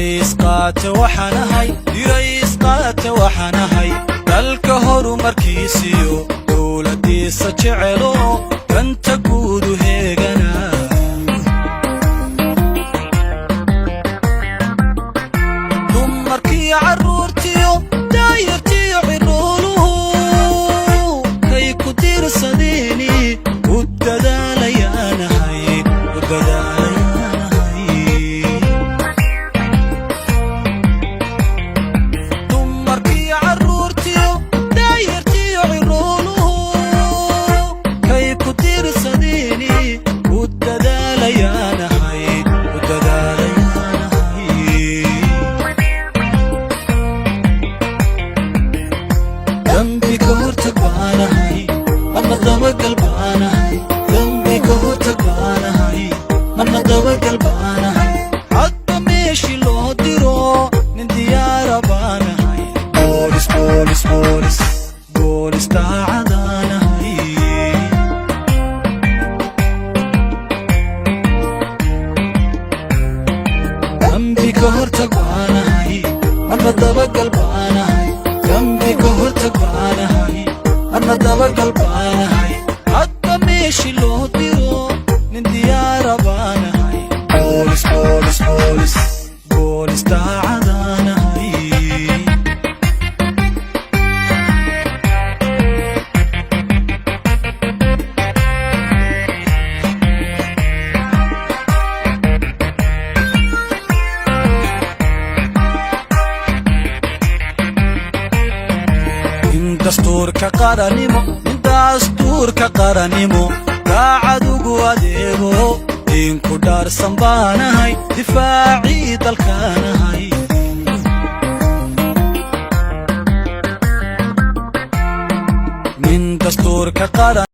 Dirays qaate waxaan ahay, dirays qaate waxaan ahay, dalka horumarkiisiyo dowladdiisa jecelo, danta guudu heegana. Dumarkiyo carruurtiyo daayartiyo cirooluhu kay ku diirsadeeni u dadaalayaanahay, u dadaalayaanahay. Dumarkiyo carruurtiyo daayartiyo cirooluhu kay ku diirsadeeni u dadaalayaanahay, u dadaalayaanahay. Dambi ka hortag baanahay, marna dabagal baanahay. Dambi ka hortag baanahay, marna dabagal baanahay. Hadba meeshii loo diro nin diyaara baanahay. Boolis, boolis, boolis, boolis daacadaanahay. Dambi ka hortag baanahay, marna dabagal baanahay. Dambi ka hortag baanahay, marna dabagal baanahay. Hadba meeshii loo diro nin diyaara baanahay. Boolis, boolis, boolis, boolis daacadaanahay. In dastuurka qaranimo, in dastuurka qaranimo daacad ugu adeego, diinku dhaarsan baanahay, difaacii dalkaanahay. Nin dastuurka qaran